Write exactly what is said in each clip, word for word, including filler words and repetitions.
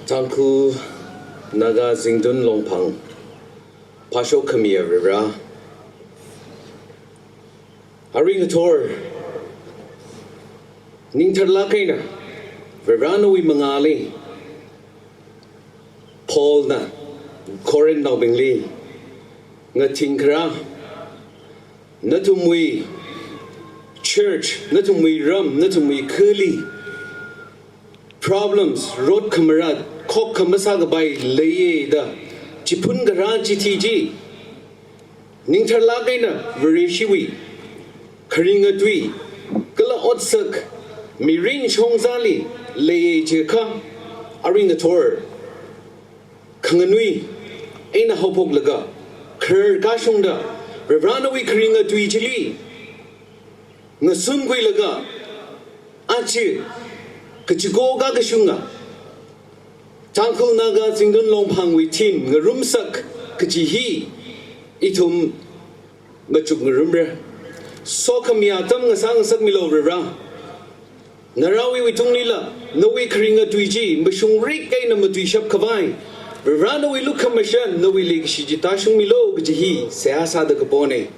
Tangkhul Naga Zingtun Longphang phāshok khamiya Varivara, arui ngathor ningtharlāk eina Varivara nawui mangāli Paulna Corinthnaobingli ngathing kharā, nathumwui church, nathumwui ram, nathumwui khali problems, rot khamarat, khok khamasā kapai leiya da chiphun kharā chithi chi ningtharlāk eina Vareshiwui kharinga tui kala otsak mirin shongzali leiya jiakha, arui ngathor khanganui eina haophoklaga kharar kashungda Varivara nawui kharinga tui chili ngasun khuilaga aja kachiko kakashunga Tangkhul Naga Zingtun Longphangwui theme ngarumsak kaji hi ithum machuk ngarumra. Sokhami atam ngasā ngasakmilu Varivara. Ngarāwui wuitunglila nawui kharinga tui chi mashungrik eina matuishap khavai, Varivara nawui lukhamashan, nawui leikashi chi tāshungmilu kaji hi seihā sāda kapona.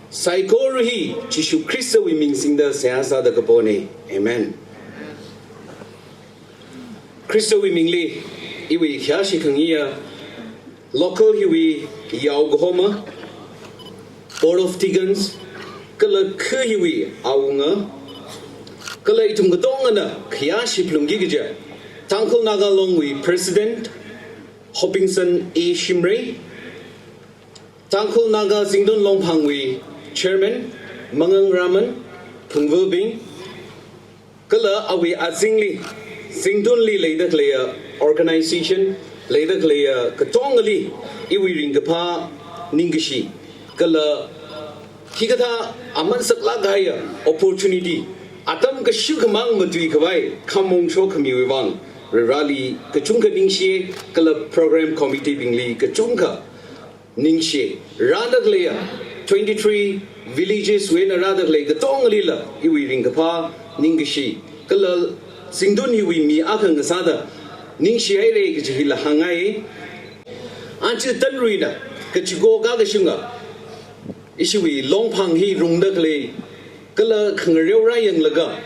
Saikora hi Jishu Khristawui ming singda seihā sāda kapona. Amen. Khristawui mingli iwui khayāshi khangayi ya local hiwui yaokahoma, Board of Deacons, kala kha hiwui awunga, kala ithum katongana khayāshi phalungki kaja Tangkhul Naga Longwui President Hopingson A Shimray, Tangkhul Naga Zingtun Longphangwui Chairman Mangang Raman, phungvabing, kala awui azingli Zingtunli leida khaleiya organization, leida khaleiya katongali iwui ringkaphā ningkashi kala hikathā aman saklāk kahaiya opportunity atam kashu khamang matui khavai khamong shok khamiwui vang Varivarali kachungkha ningshi kala program committee bingli kachungkha ningshi. Rāda khaleiya twenty-three villages wui eina rāda khalei katongalila iwui ringkaphā ningkashi kala Zingtun hiwui mi akha ngasāda ningshi haira kaji hila hāngngai. Aja tanruina kachiko kakashunga ishiwui Longphang hi rungda khalei kala khangareo rāyanglaga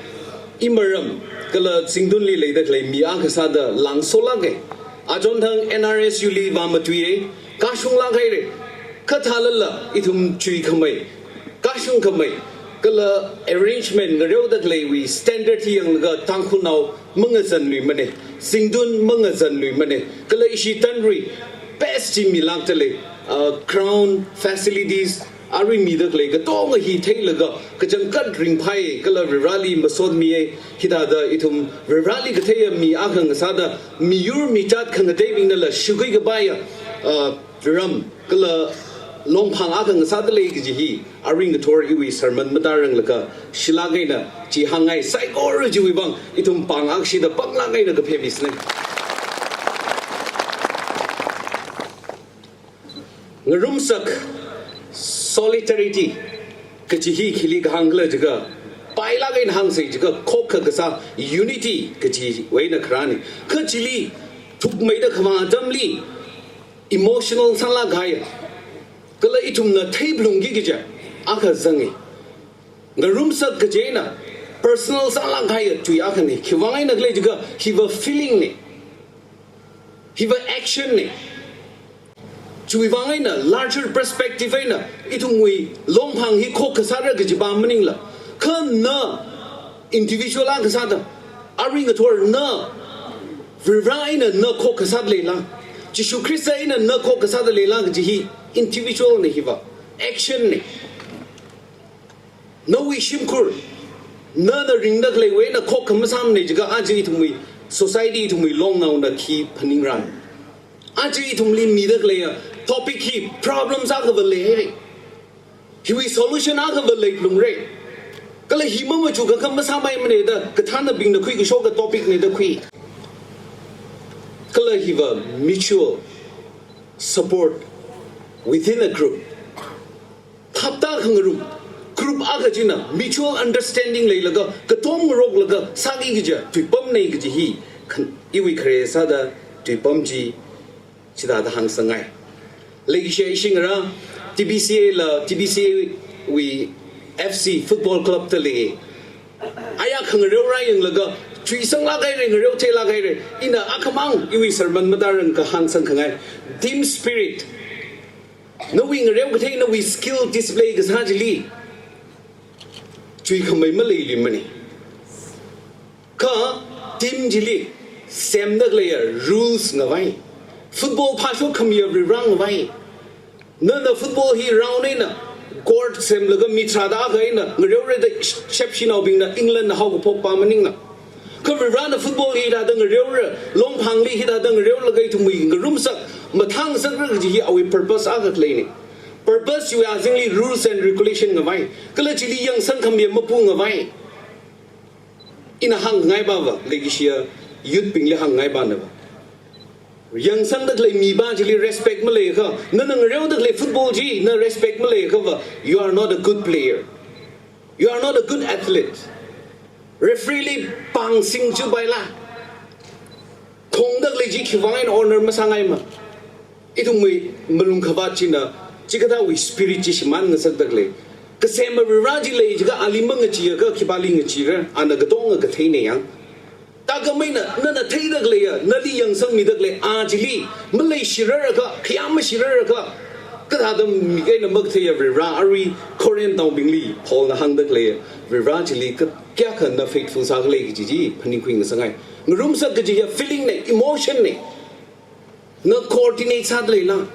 imaram kala Zingtunli leida khalei mi akha sāda langsolāka. Achonthang N R S U li vāmatuiya, kashunglāk haira. Kha thālala ithum chuikhamei, kashungkhamei kala arrangement ngareoda khaleiwui standard hi yanglaga Tangkhulnao mangazanluimana, Zingtun mangazanluimana. Kala ishi tanrui best chi milākda lei, uh, ground facilities, arui mida khalei katonga hi theilaga kachangkhat ringphai kala Varivarali masotmiya. Hithāda ithum Varivarali katheiya mi akha ngasāda miyur mitat khangateibingnala shukhui kapaiya, uh, ram kala Longphang akha ngasāda lei kaji hi arui ngathor iwui sermon matāranglakha shilāk eina chi hāngngai. Saikora chiwui vang ithum pāng akshida panglāk eina kaphemisanei. Ngarumsak, solidarity kaji hi khili kahāng khala jiakha, pailāk eina hāngsa jiakha, khokha kasā, unity kajiwui eina kharāna. Kha chili thukmeida khavā atamli emotional sālāk kahai kala ithumna theiphalungki kaja akha zanga. Ngarumsak kaji eina personal sālāk kahaiya tui akhana. Khiwui vang eina khala jiakha, hiva feeling na, hiva action na. Chiwui vang eina larger perspective eina ithumwui Longphang hi khokkha sāra kajipa maningla, kha na individual akha sāda, arui ngathor na Varivara eina na khokkha sāda leila, Jishu Khrista eina na khokkha sāda leila kaji hi individual na, hiva action na. Nawui shimkhur, nana ringda khaleiwui eina khokkha masāmana jiakha aja ithumwui society, ithumwui longnaona khi phaningra? Aja ithumli mida khaleiya topic hi problems akhava leihaira. Hiwui solution akhava leiphalungra. Kala hi mamachukakha masāpaimana da kathānabingna khuikashoka topic na da khui. Kala hiva mutual support within a group. Phapta khangarum, group akha china mutual understanding leilaga, katom ngaroklaga sāki kaja tuipamna kaji hi khan iwui khare sāda Tuipam chi chithāda hāngsangngai. Leikashiya ishi ngarā T B C A la, T B C A wui F C Football Club da lei. Aya khangareo rāyanglaga, chuisanglāk haira, ngareo theilāk haira. Ina akhamang iwui sermon mathāda kahāngsang khangai. Team spirit. Nawui ngareo kathei, nawui skill display kasā chili chuikhamei maleili mani. Kha team chili semda khaleiya rules ngavai. Football phāshok khamiya Varivara ngavai. Nana football hi round eina court semlaga mi tharāda akha eina ngareora da shepshinaobingna England na haokaphok pā maningla. Kha Varivarana football hi hithāda ngareora, longphangli hithāda ngareolaga ithumwui ngarumsak, mathāngasakra kaji hi awui purpose akha khaleina. Purpose chiwui azingli rules and regulation ngavai. Kala chili yangsang khamiya mapu ngavai. Ina hāngngai pava, leikashiya youth bingli hāngngai pana pava. Yangsangda khalei mi pā chili respect maleiakha, nana ngareoda khalei football chi na respect maleiakhava, you are not a good player. You are not a good athlete. Referee li pāngsing chupaila. Khongda khalei chi khiwui vang eina honor masāngaima. Ithumwui malung khavāt china, chikathāwui spirit chi shimānngasakda khalei. Kasema Varivara chi lei jiakha ali mangacheeakha khipāli ngacheera, ana katonga katheina yang. Thākhameina, nana theida khaleiya, nali yangsangmida khalei, a chili maleishirarakha, khayā mashirarakha, kathāda mik eina makatheiya Varivara, arui Corinthnaobingli Paulna hāngda khaleiya Varivara chili ka, kayākha na faithful sākhala kaji chi phaningkhuingasakngai. Ngarumsak kaji hiya feeling na, emotion na. Na coordinate sāda leila.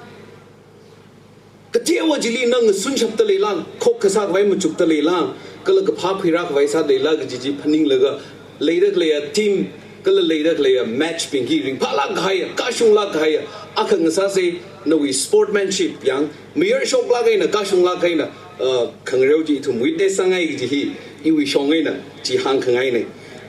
Kateowa chili na ngasunshapda leila, khokkha sākhavai machukda leila, kala kaphā khuirākhavai sāda leila kaji chi phaninglaga, leida khaleiya team, kala leida khaleiya match bing hi ringphālāk kahaiya, kashunglāk kahaiya akha ngasāsa. Nawui sportsmanship yang, mayar shoklāk eina, kashunglāk eina, uh, khangareo chi ithum witness sāngai kaji hi iwui shong eina chi hāngkhangaina.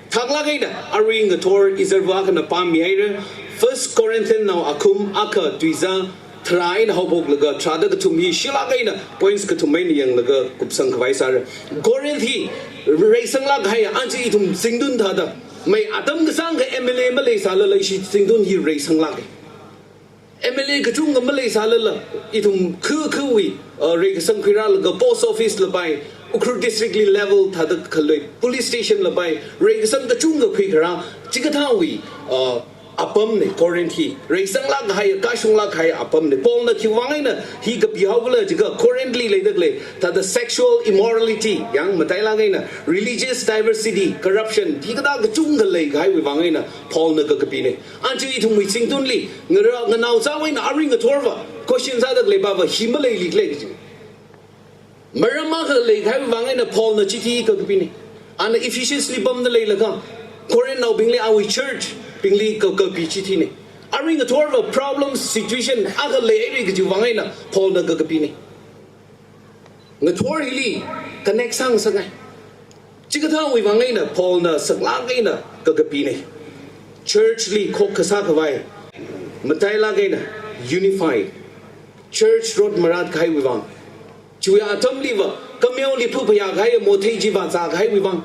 Thaklāk eina, arui ngathor izarva akhana pāmihaira, First Corinthiannao akhum akha tuizā tharā eina haophoklaga tharāda kathum hi shilāk eina points kathum eina yanglaga kupsang khavai sāra. Corinth hi reisanglāk kahaiya, aja ithum Zingtun thāda. Mai atam kasāngkha M L A maleisālala ishi Zingtun hi reisanglāka. M L A kachungkha maleisālala, ithum khu khuwui, uh, reikasang khuirālaga post office lapai, Ukhrul district li level thāda khalei police station lapai, reikasang kachungkha khuikharā, chikathāwui, uh, apamna Corinth hi. Reisanglāk kahaiya, kashunglāk kahaiya apamna. Paulna khiwui vang eina hi kapihaokhala jiakha Corinthli leida khalei, thāda sexual immorality, yang matailāk eina, religious diversity, corruption, hikathā kachungkha leikahaiwui vang eina Paulna kakapina. Aja ithumwui Zingtunli, ngara, nganaochāwui eina arui ngathorva, question sāda khalei pava, hi maleili khala kaji. Maram akha leikahaiwui vang eina Paulna chithi kakapina. Ana Ephesians li pamda leilakha, Corinthnao bingli awui church bingli kakapi chithina. Arui ngathorva problem situation akha leihaira kajiwui vang eina Paulna kakapina. Ngathor hili connect sāngasakngai. Chikathāwui vang eina Paulna saklāk eina kakapina. Church li khokkha sākhavai, matailāk eina unified. Church rot marat kahaiwui vang. Chiwui atamliva, kameoli phaphayā kahaiya mothei chi vāzā kahaiwui vang.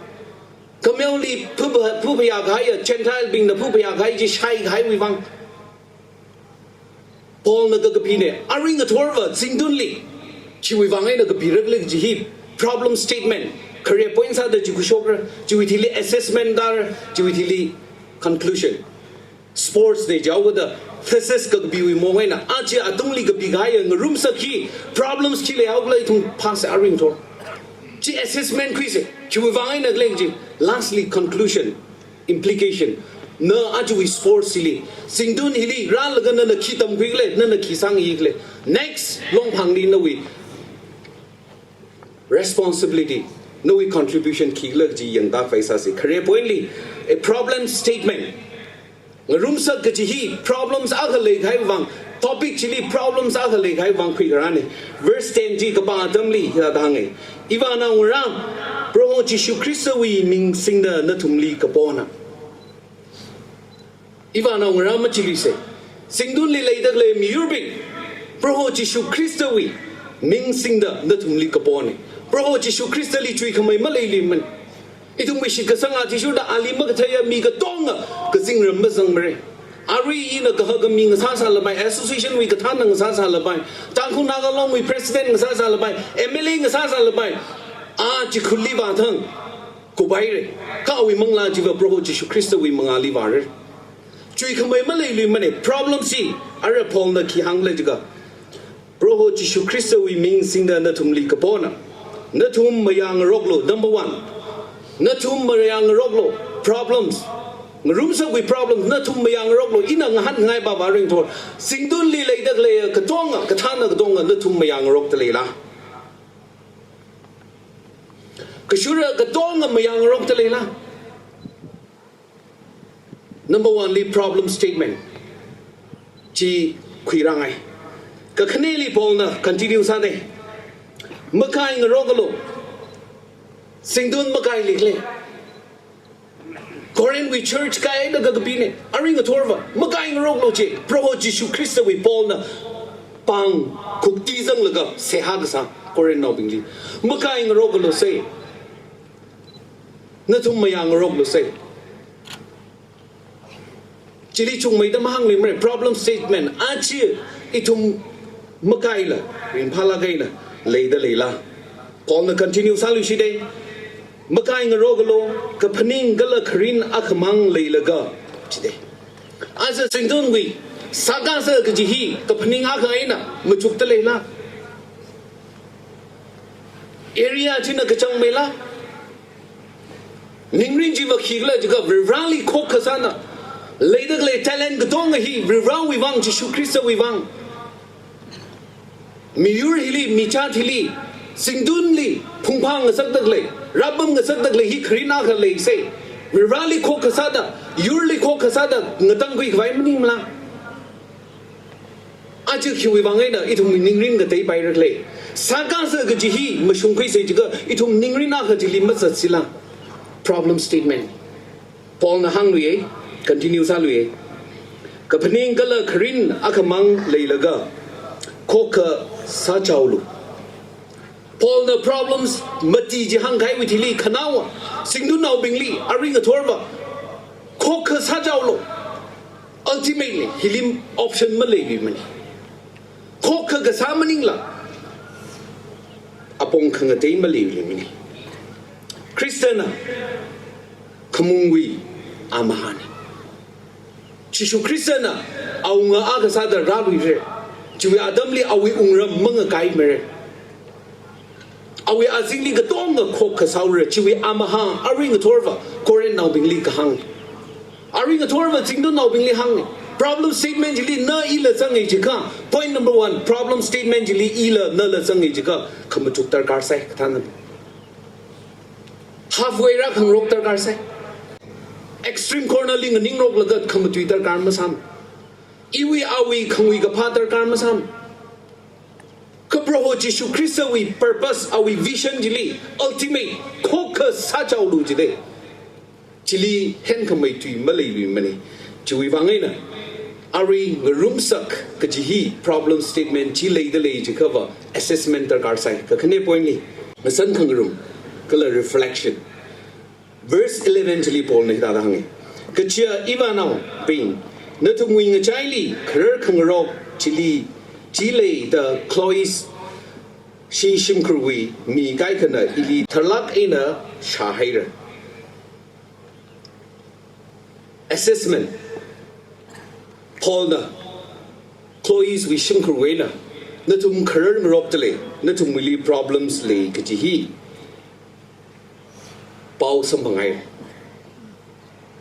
Kameoli phapha-, phaphayā kahaiya, Gentile bingna phaphayā kahai chi shai kahaiwui vang. Paulna kakapina, arui ngathorva, Zingtunli. Chiwui vang eina kapirakhala kaji hi problem statement. Khare point sāda chi khuishokra, chiwui thili assessment dara, chiwui thili conclusion. Sports na jihaoda thesis kakapiwui maong eina, aja atungli kapikahaiya ngarumsak hi, problems khi leihaokhala ithum phāsa arui ngathor. Chi assessment khuisa, chiwui vang eina khala kaji, lastly conclusion, implication. Na ajawui sports hili, Zingtun hili, rālaga nana khi tamkhuikhala, nana khi sāngayikhala. Next, longphangli nawui responsibility, nawui contribution khikhala kaji yangda khavai sāsa. Khare point li, a problem statement. Ngarumsak kaji hi problems akha leikahaiwui vang, topic chili problems akha leikahaiwui vang khuikharāna. Verse ten chi kapā atamli hithāda hānga. Ivānaongarā, Proho Jishu Khristawui ming singda nathumli kapona. Ivānaongarā machiluisa. Zingtunli leida khalei miyurbing, Proho Jishu Khristawui ming singda nathumli kapona. Proho Jishu Khristali chuikhamei maleili man. Ithumwui shitkasang athishurda ali makatheiya mi katonga kazingram mazangmara. Arui ina kahaka mi ngasāsālapai, association wui kathānna ngasāsālapai, Tangkhul Naga Long wui president ngasāsālapai, M L A ngasāsālapai, a chikhurli vāthang kuphaira. Kha awui manglā chiva Proho Jishu Khristawui mangāli vāra. Chuikhamei maleiluimana. Problem chi, ara Paulna khi hāngla jiakha, Proho Jishu Khristawui ming singda nathumli kapona. Nathum mayāngaroklu, number one. Nathum mayāngaroklu, problems. Ngarumsakwui problems, nathum mayāngaroklu, ina ngahānngai pava ringthor. Zingtunli leida khalei katonga, kathānna katonga, nathum mayāngarokda leila? Kashura katonga mayāngarokda leila? Number one li problem statement chi khuirāngai. Kakhaneli Paulna continue sāna. Makai ngarokalu. Zingtun makaili khalei. Corinth wui church kaida kakapina. Arui ngathorva makai ngarokalu chi. Proho Jishu Khristawui Paulna pāng khukti zanglaga seihā kasā Corinthnaobingli. Makai ngarokalu sai. Nathum mayāngaroklu sai. Chili chungmeida mahāngluimara, problem statement. Aja ithum makaila, ringphālāk eina leida leila? Paulna continue sāluishida. Makai ngarokalu, kaphaning kala kharin akhamang leilaga, chida. Aja Zingtunwui sākasā kaji hi kaphaning akha eina machukda leila? Area china kachangmeila? Ningrin chiva khikhala jiakha Varivarāli khokkha sāna. Leida khalei talent katonga hi Varivarāwui vang, Jishu Khristawui vang. Miyur hili, michāt hili, Zingtunli phungphā ngasakda khalei, rāpam ngasakda khalei hi kharin akha leisai. Varivarāli khokkha sāda, yurli khokkha sāda ngatangkhui khavai maningmala? Aja khiwui vang eina ithum ningrin kateipaira khala? Sākasā kaji hi mashungkhuisai jiakha ithum ningrin akha chili mazatsila? Problem statement. Paulna hāngluiya, continue sāluiya. Kaphaning kala kharin akhamang leilaga khokkha sāchaolu. Paulna problems mati chi hāngkahaiwui thili khanaowa, Zingtunnaobingli, arui ngathorva khokkha sāchaolu. Ultimately, hili option maleiluimana. Khokkha kasā maningla, apong khangatei maleiluimana. Khristana khamungwui amahāna. Jishu Khristana awunga akha sāda rāluira. Chiwui atamli awui wungram mangakaimara. Awui azingli katonga khokkha sāura, chiwui amahā arui ngathorva Corinthnaobingli kahāng. Arui ngathorva Zingtunnaobingli hānga. Problem statement chili na ila zangai jiakha, point number one, problem statement chili ila nala zangai jiakha, khamachuk darkar sai, kathāna. Halfway rākhangarok darkar sai. Extreme corner li nganingroklaga khamatui darkar masāma. Iwui awui khangui kaphā darkar masāma. Kha Proho Jishu Khristawui purpose, awui vision chili, ultimate, khokkha sāchaolu jida. Chili henkhamei tui maleiluimana. Chiwui vang eina, arui ngarumsak kaji hi problem statement chi leida lei jiakhava assessment darkar sai. Kakhane point li, ngasan khangarum, kala reflection. Verse eleven chili Paulna hithāda hānga. Kachiya ivānaobing, nathumwui ngachaili kharar khangarok chili, chi leida Chloe's shimkhurwui mi kaikhana ili tharlāk eina shāhaira. Assessment. Paulna Chloe's wui shimkhurwui eina, nathum kharar ngarokda lei, nathumwuili problems lei kaji hi pao samphanghaira.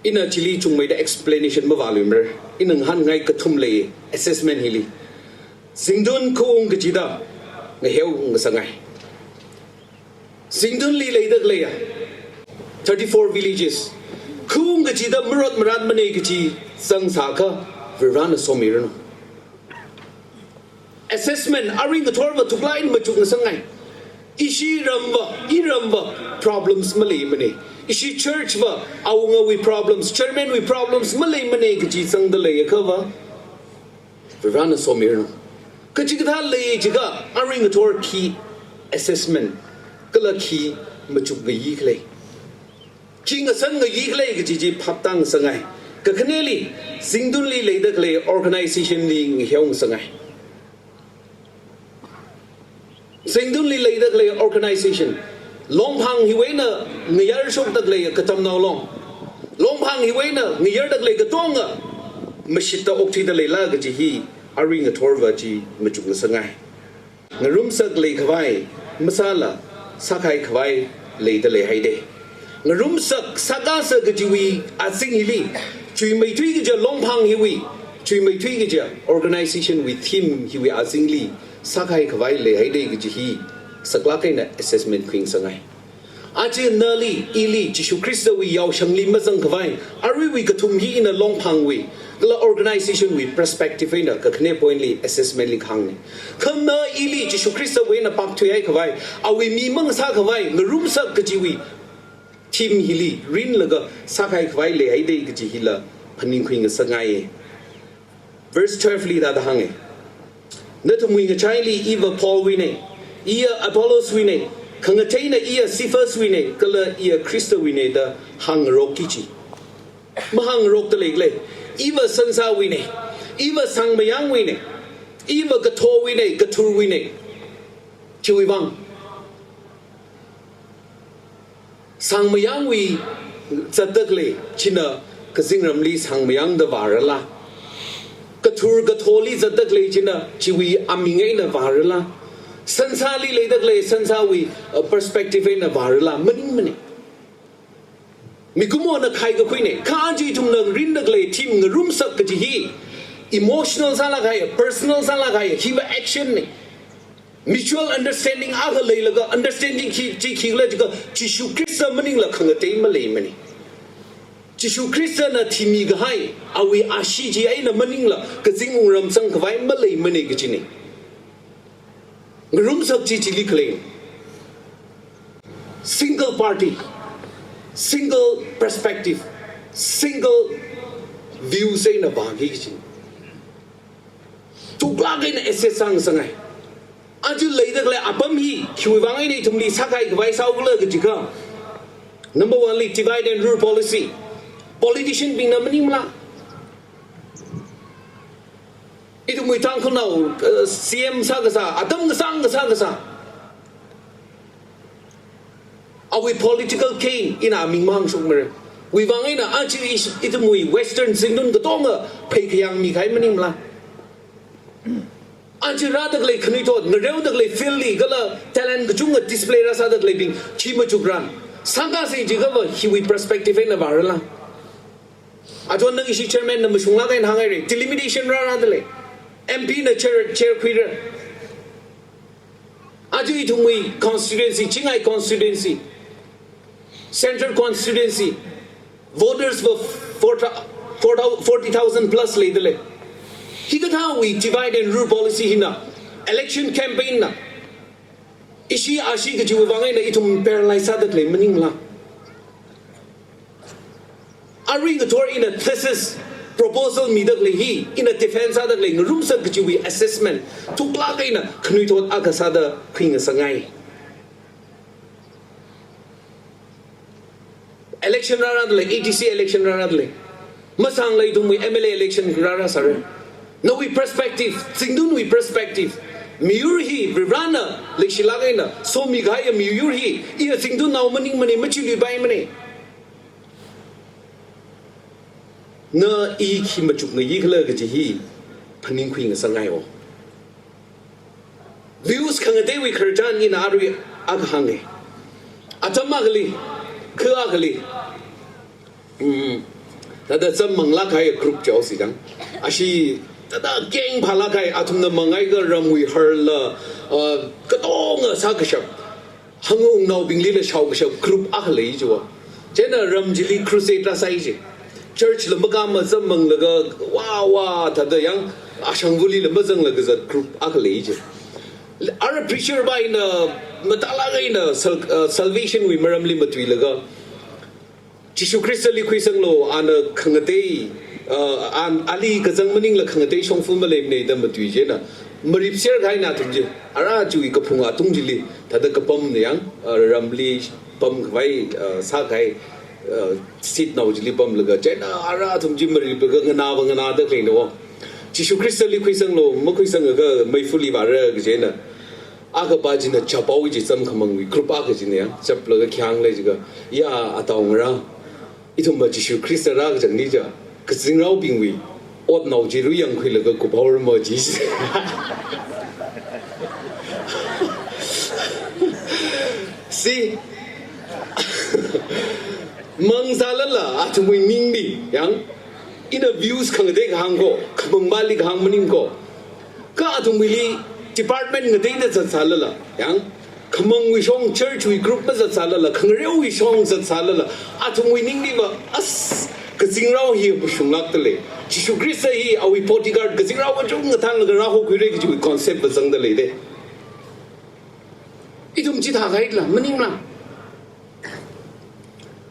Ina chili chungmeida explanation mavāluimara. Ina ngahānngai kathum lei assessment hili. Zingtun khaung kachida ngaheo ngasangai. Zingtunli leida khaleiya thirty-four villages, khaung kachida marot maratmana kaji zangsākha Varivarāna somiranu. Assessment, arui ngathorva thuklāk eina machuk ngasangai. Ishi ramva, iramva problems maleimana. Ishi church va awungawui problems, chairman wui problems maleimana kaji zangda leiakhava Varivarāna somiranu. Kachikathā lei jiakha, arui ngathor khi assessment, kala khi machuk ngayi khala, khi ngasan ngayi khala kaji chi phaptā ngasangai. Kakhaneli, Zingtunli leida khalei organization li ngaheo ngasangai. Zingtunli leida khalei organization. Longphang hiwui eina ngayar shokda khalei katamnao long. Longphang hiwui eina ngayarda khalei katonga mashitta okthuida leila kaji hi arui ngathorva chi machuk ngasangai. Ngarumsak leikhavai, masāla sākahai khavai leida leihaida. Ngarumsak sākasa kajiwui azing hili, chuimeithui kaja Longphang hiwui, chuimeithui kaja organization wui theme hiwui azingli sākahai khavai leihaida kaji hi saklāk eina assessment khuingasakngai. Aja nali, ili, Jishu Khristawui yaoshangli mazangkhavai, aruiwui kathum hi ina Longphangwui, kala organization wui perspective eina kakhane point li assessment li kahāngna. Kha na ili Jishu Khristawui eina pakthuihai khavai, awui mi mang sākhavai, ngarumsak kajiwui theme hili rinlaga sākahai khavai leihaida kaji hila phaningkhui ngasakngai. Verse twelve li thāda hānga. Nathumwui ngachaili iva Paulwuina, iya Apolloswuina, khangateina iya Cephaswuina, kala iya Khristawuina da hāngrokki kaji. Mahāngrokda leikhala. Iva sansāwuina, iva sangmayangwuina, iva kathowuina, kathurwuina. Chiwui vang. Sangmayangwui zatda khalei china kazingramli sangmayangda vārala? Kathur katholi zatda khalei china chiwui aming eina vārala? Sansāli leida khalei sansāwui, uh, perspective eina vārala? Maningmana. Mikumona khai kakhuina, kha aja ithumna rinda khalei theme ngarumsak kaji hi emotional sālāk kahai, personal sālāk kahai, hiva action na. Mutual understanding akha leilaga, understanding khi, chi khikhala jiakha, Jishu Khrista maningla khangatei maleimana. Jishu Khristana thimi kahai, awui ashee chi eina maningla, kazing wungram zangkhavai maleimana kajina. Ngarumsak chi chili khalei. Single party, single perspective, single views eina vāki kajina. Thuklāk eina assess sāngasakngai. Aja leida khalei apam hi, khiwui vang eina ithumli sākahai khavai sāhaokhala kajiakha. Number one li, divide and rule policy. Politician bingna maningmala? Ithumwui Tangkhulnao, uh, C M sākasā, atam kasāng kasā kasā. Awui political gain ina aming mahāngshokmara. Wui vang eina aja ish-, ithumwui Western Zingtun katonga pheikhayang mikahai maningmala? Aja rāda khalei khanuithot, ngareoda khalei field li kala talent kachungkha display rāsāda khaleibing chi machukran. Sākasa jiakhava hiwui perspective eina vārala? Aja nang ishi chairman na mashunglāk eina hānghaira. Delimitation rārada lei. M P na chair, chair khuira. Aja ithumwui constituency, Chingai constituency, Central constituency, voters va four thou-, four thou-, forty thousand plus leida lei. Hikathāwui divide and rule policy hina, election campaign na, ishi ashi kajiwui vang eina ithum paralyze sāda khalei maningmala? Arui ngathor ina thesis proposal mida khalei hi, ina defense sāda khalei ngarumsak kajiwui assessment thuklāk eina khanuithot akha sāda khuingasakngai. Election rārada lei, A D C election rārada lei. Masāngla ithumwui M L A election rārāsāra. Nawui perspective, Zingtunwui perspective, miyur hi Varivarana leishilāk eina somikahai miyur hi, iya Zingtunnao maningmana, machiluipaimana. Na i khi machukngaikhala kaji hi phaningkhui ngasakngai o. Views khangateiwui khararchan ina arui akha hānga. Atam akhali, kha akhali, mm, thāda zam manglāk kahai group jihaosi chang. Ashi thāda gang phālāk kahai, athumna mangaiakha ramwui harla, uh, katonga sākashap, hangungnaobinglila shaokashap group akha lei jiwa. Chieina ram chili crusade rāsai ji. Church la makāma zam manglaga, wa, wa, thāda yang, ashangvulila mazanglaga zat group akha lei ji. Ara preacher va ina matālāk eina sal-, uh, salvation wui maramli matuilaga, Jishu Khristali khuisanglu, ana khangatei, uh, an-, ali kazang maningla khangatei shongfa maleimana da matui chieina, maripser kahai nathum chi, ara chiwui kaphung atung chili, thāda kapamna yang, uh, ramli pamkhavai, uh, sākahai, uh, seat nao chili pamlaga, chieina ara athum chi mariplaga nganāva nganāda khaleina wo. Jishu Khristali khuisanglu, makhuisangakha meifali vāra kajina. Akhapa china chapao chi chāmkhamangwui group akha china ya, chaplaga khi hānglei jiakha, ya, ataongarā, ithumva Jishu Khrista rākazangli ja, kazingraobingwui otnao chi ruiyangkhuilaga kuphaoramo ji. See? Mang sālala, athumwui ningli, yang, ina views khangatei kahāng ko, khamangpali kahāng maning ko. Kha athumwuili department ngateida zatsālala, yang, khamangwui shong church wui group mazatsālala, khangareowui shong zatsālala, athumwui ningliva, as, kazingrao hi mashunglākdalei. Jishu Khrista hi awui bodyguard kazingrao kachungkha thānlaga rāhokhuira kajiwui concept va zangdalei de. Ithum chithākhaila, maningla.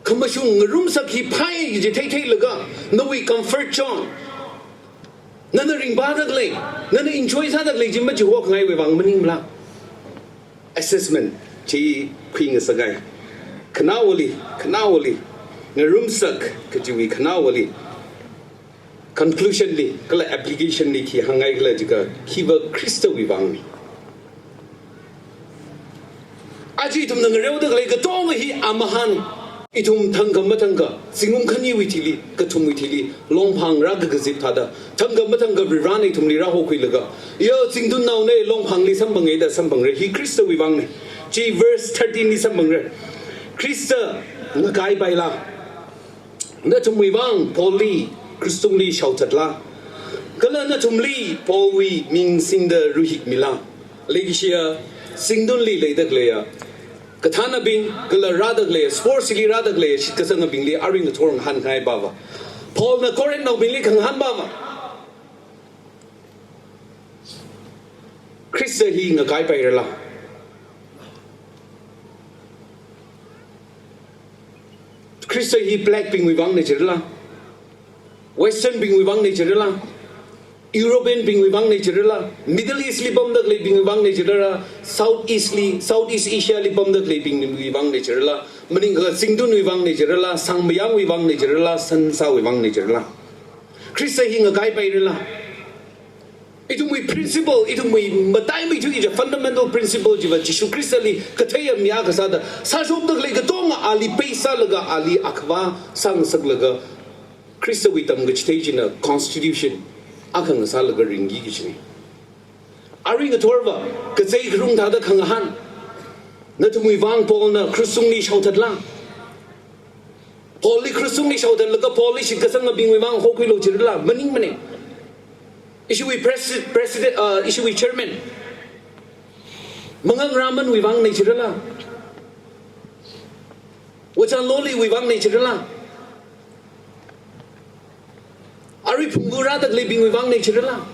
Khamashung ngarumsak hi phāi kaji theitheilaga, nawui comfort zone, nana ringphādalei, nana enjoy sādalei chi machihokngaiwui vang maningla. Assessment chi khuingasakngai. Khanaowali, khanaowali, ngarumsak kajiwui khanaowali, conclusion li, kala application li khi hāngngaikhala jiakha, khiva Khristawui vangna. Aja ithumna ngareodalei katonga hi amahān. Ithum thangkha mathangkha, zingkum khaniwui thili, kathumwui thili, Longphang rākakazip thāda, thangkha mathangkha Varivarana ithumli rāhokhuilaga, ya, Zingtunnaona, Longphangli samphange da samphangra, hi Khristawui vangna. Chi verse thirteen li samphangra. Khrista ngakaipaila. Nathumwui vang Paulli krush tungli shaothatla. Kala nathumli Paulwui ming singda ruihik mila. Leikashiya, Zingtunli leidakhaleiya, kathānabing, kala rādakhaleiya, sports li rādakhaleiya, shitkasangabingli arui ngathor ngahānngaipa va. Paulna Corinthnaobingli khangahānpa va. Khrista hi ngakaipairala? Khrista hi black bingwui vangna jirala? Western bingwui vangna jirala? European bingwui vangna jirala? Middle East li pamdakhaleibingwui vangna jirala? South East li, South East Asia li pamdakhaleibingwui vangna jirala? Maningakha Zingtunwui vangna jirala? Sangmayāwui vangna jirala? Sansāwui vangna jirala? Khrista hi ngakaipairala? Ithumwui principle, ithumwui mataimeithui kaja fundamental principle chiva Jishu Khristali katheiya mi akha sāda, sāshokdakhalei katonga ali pei sālaga, ali akhava sāngasaklaga, Khristawui tamkachithei china constitution akha ngasālaga ringki kajina. Arui ngathorva, kazei kharung thāda khangahān, nathumwui vang Paulna krush tungli shaothatla? Paulli krush tungli shaothatlaga Paulli shitkasangabingwui vang hokhuilu jirala? Maningmana. Ishiwui presi-, president, uh, ishiwui chairman, Mangang Ramanwui vangna jirala? Wachan Loliwui vangna jirala? Arui phunggu rādakhaleibingwui vangna jirala?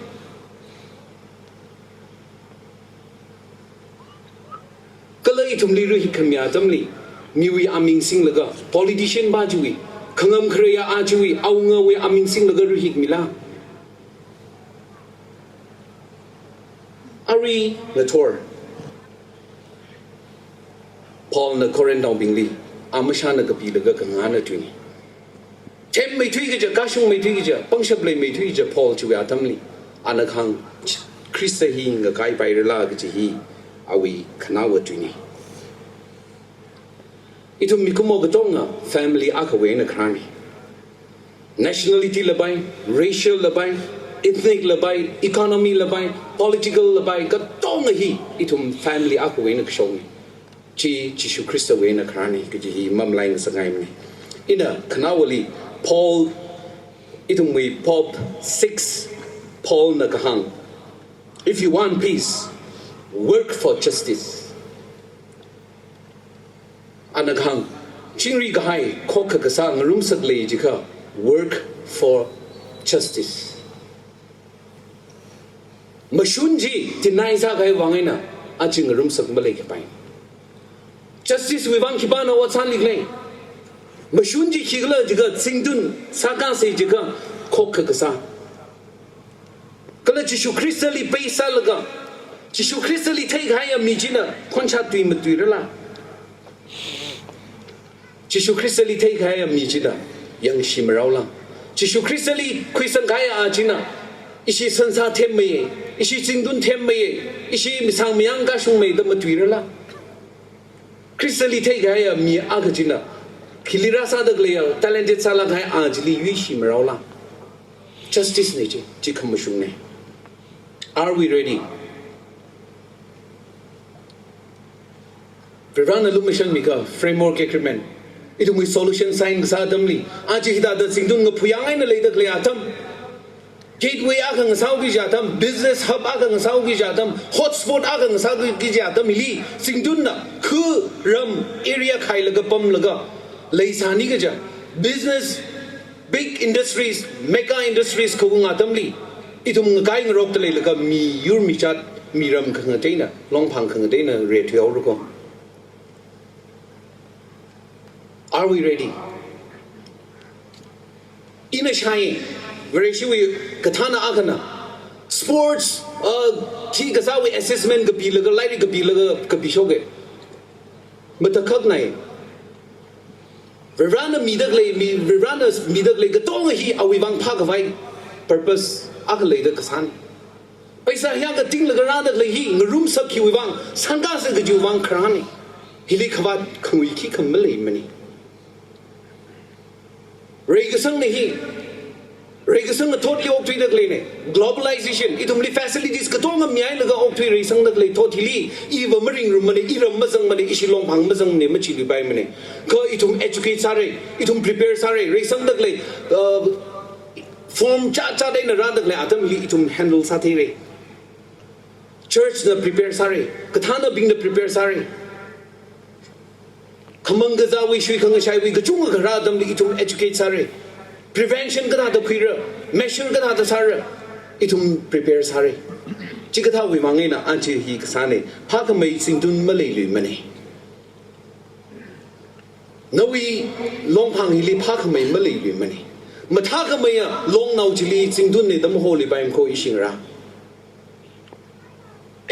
Kala ithumli ruihik khami atamli, miwui aming singlaga, politician pa chiwui, khangam khareia a chiwui, awungawui aming singlaga ruihik mila? Arui ngathor, Paulna Corinthnaobingli amashana kapilaga khangahāna tuina. Themmeithui kaja, kashungmeithui kaja, pangshap leimeithui kaja Paul chiwui atamli, ana kahāng, Khrista hi ngakaipairala kaji hi awui khanaowa tuina. Ithum mikumo katonga family akhawui eina kharāna. Nationality lapai, racial lapai, ethnic lapai, economy lapai, political lapai, katonga hi ithum family akhawui eina kashokna. Chi Jishu Khristawui eina kharāna kaji hi mamalai ngasakngaimana. Ina khanaowali Paul, ithumwui Pope six, Paulna kahāng, "If you want peace, work for justice." Ana kahāng, chingri kahai, khokkha kasā ngarumsak lei jiakha, work for justice. Mashun chi deny sākahai vang eina, aja ngarumsak maleikapai. Justice wui vang khipāna ot sālikhala? Mashun chi khikhala jiakha, Zingtun sākasei jiakha, khokkha kasā. Kala Jishu Khristali pei sālaga, Jishu Khristali theikahaiya mi china khonshat tui matuirala? Jishu Khristali theikahaiya mi china yangshi marao lang. Jishu Khristali khuisangkahaiya a china ishi sansā themmeiya, ishi zingtun themmeiya, ishi misang mayang kashungmei da matuira lang. Khristali theikahaiya mi akha china hili rāsāda khaleiya talented sālāk kahai a chili yuishi marao lang. Justice nei chi, chi khamashung nei. Are we ready? Varena lumashanmikha framework agreement, ithumwui solution sign kasā atamli, aja hithāda zingtun ngaphuiyang eina leida khalei atam, gateway akha ngasāki kaji atam, business hub akha ngasāki kaji atam, hotspot akha ngasāki kaji atam hili zingtunna khu ram area khailaga pamlaga leisāni kaja, business, big industries, mega industries khavung atamli ithum ngakai ngarokta leilaga miyur michat, miram khangateina, longphang khangateina rethuihaora ko. Are we ready? Ina shai, Vareshiwui kathāna akhana, sports, uh, khi kasāwui assessment kapilaga, lairik kapilaga, kapishoka. Matakhak nei. Varena mida khalei, mi, Varena mida khalei katonga hi awui vang phākhavai purpose akha leida kasāna. Paisa hiyākha tinglaga rāda khalei hi ngarumsak khiwui vang, sangkasa kajiwui vang kharāna. Hili khavāt khangui khikha maleimana. Reikasangna hi, reikasang athotli okthuida khaleina. Globalization, ithumli facilities katonga mihailaga okthui reisangda khalei thot hili, iva maringrummana, iram mazangmana, ishi longphang mazangmana, machiluipaimana. Kha ithum educate sāra, ithum prepare sāra, reisangda khalei, uh, form chāchāda eina rāda khalei atamli ithum handle sātheira. Churchna prepare sāra, kathānabingna prepare sāra. Khamang kazāwui shuikhangashaiwui kachungkha kharā atamli ithum educate sāra. Prevention kathāda khuira, measure kathāda sāra, ithum prepare sāra. Chikathāwui vang eina aja hi kasāna, phākhamei zingtun maleiluimana. Nawui longphang hili phākhamei maleiluimana. Mathākhameiya longnao chili zingtunna da maholuipaimana ko ishi ngarā.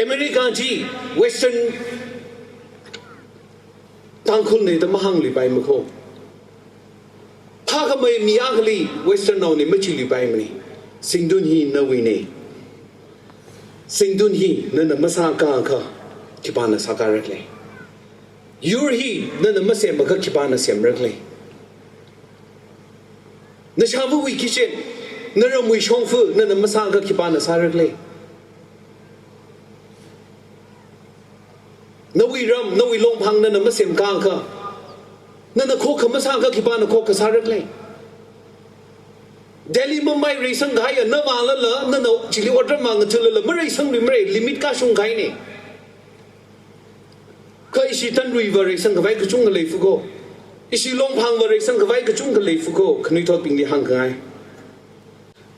America chi Western Tangkhulna da mahāngluipaimana ko. Phākhamei mi akhali Western naona machiluipaimana. Zingtun hi nawuina. Zingtun hi nana masākakha khipāna sākara khala? Yur hi nana masemakha khipāna semra khala? Nashāvawui kitchen, naramwui shongfa nana masākha khipāna sāra khala? Nawui ram, nawui longphang nana masemkakha, nana khokkha masākha khipāna khokkha sāra khala? Delhi, Mumbai reisangkahaiya navālala, nana chili otram vāngathalala, mareisangluimara, limit kashungkahaina. Kha ishi Tanruiva reisangkhavai kachungkha leifa ko. Ishi longphangva reisangkhavai kachungkha leifa ko, khanuithotbingli hāngkhangai.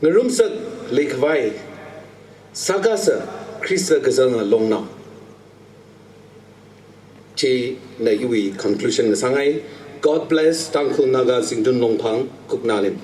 Ngarumsak leikhavai, sākasa Khrista kazanga longnao. China iwui conclusion ngasāngai. God bless Tangkhul Naga Zingtun Longphang Kuknalim.